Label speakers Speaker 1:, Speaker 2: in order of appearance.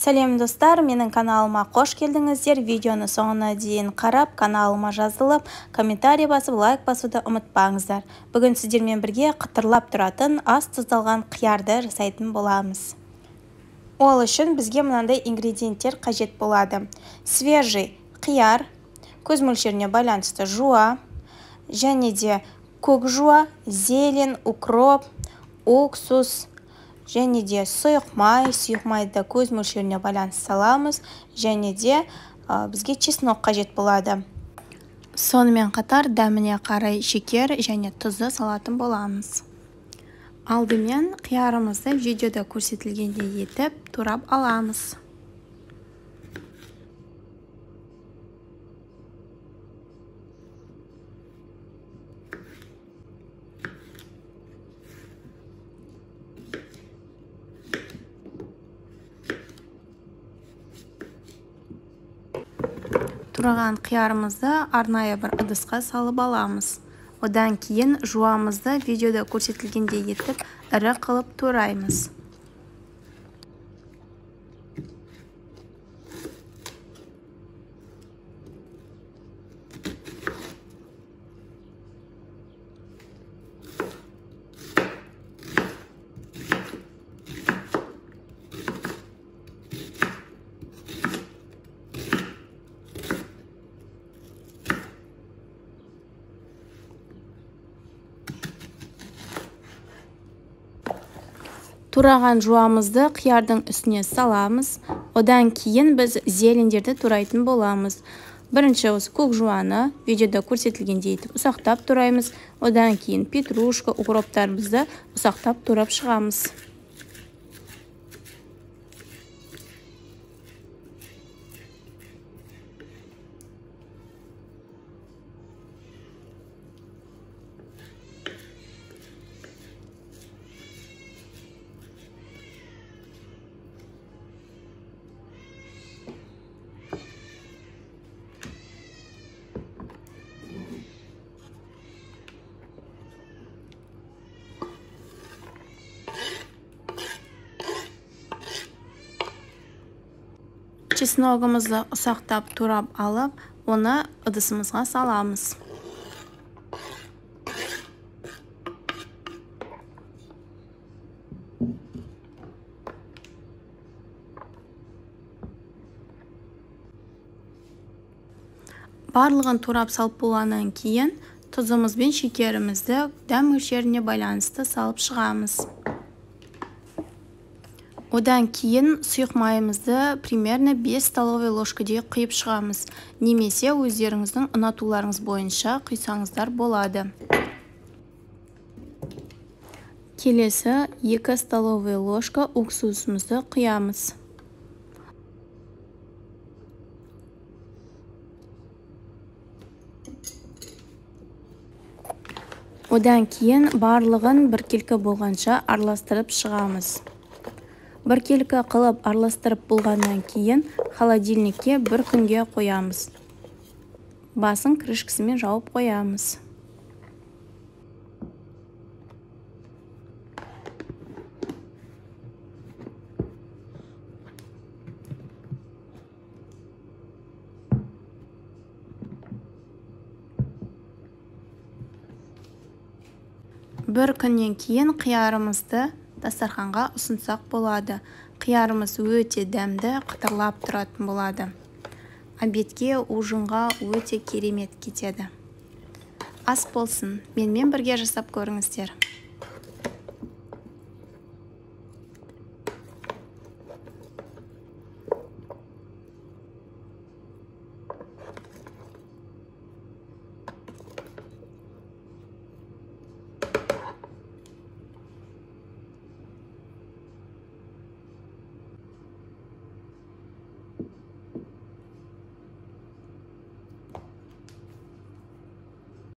Speaker 1: Сәлем достар, менің каналыма қош келдіңіздер. Видеоны соңына дейін қарап, каналыма жазылып, комментарий басып, лайк басуды ұмытпаңыздар. Бүгін сіздермен бірге қытырлап тұратын ас тұздалған қиярды жасайтын боламыз. Ол үшін бізге мынандай ингредиенттер қажет болады. Свежий қияр, көз мөлшеріне байланысты жуа, және де көк жуа, зелень, укроп, уксус, және де сұйық май, сұйық майды көз мөлшеріне байланысты саламыз, және де бізге чеснок қажет болады. Сонымен қатар дәміне қарай шекер және тұзды салатын боламыз. Алдымен қиярымызды видеода көрсетілгендей етіп турап аламыз. Тураған қиярымызды арнайы бір ыдысқа салып аламыз. Одан кейін жуамызды видеода көрсетілгендей етіп ірі қылып тураймыз. Тураған жуамызды қиярдың үстіне саламыз. Одан кейін біз зелендерді турайтын боламыз. Бірінші осы көк жуаны видеода көрсетілгендей етіп ұсақтап тураймыз. Одан кейін петрушка, укроптарымызды ұсақтап турап шығамыз. Чесногымызды ұсақтап турап алып, оны ыдысымызға саламыз. Барлығын турап салып болғаннан кейін тұзымыз бен шекерімізді дәм мөлшеріне байланысты салып шығамыз. Одан кейін сұйық майымызды примерно 5 столовый ложкадей құйып шығамыз. Немесе өздеріңіздің ұнатуларыңыз бойынша құйсаңыздар болады. Келесі 2 столовый ложка уксусымызды құямыз. Одан кейін барлығын біркелкі болғанша араластырып шығамыз. Біркелкі қылып араластырып болғаннан кейін холодильникке бір күнге қоямыз. Басын крышкасымен жауып қоямыз. Бір күннен кейін қиярымызды дастарханға ұсынсақ болады. Қиярымыз өте дәмді, қытырлап тұратын болады. Обедке, ужинға өте керемет кетеді. Ас болсын. Менімен бірге жасап көріңіздер.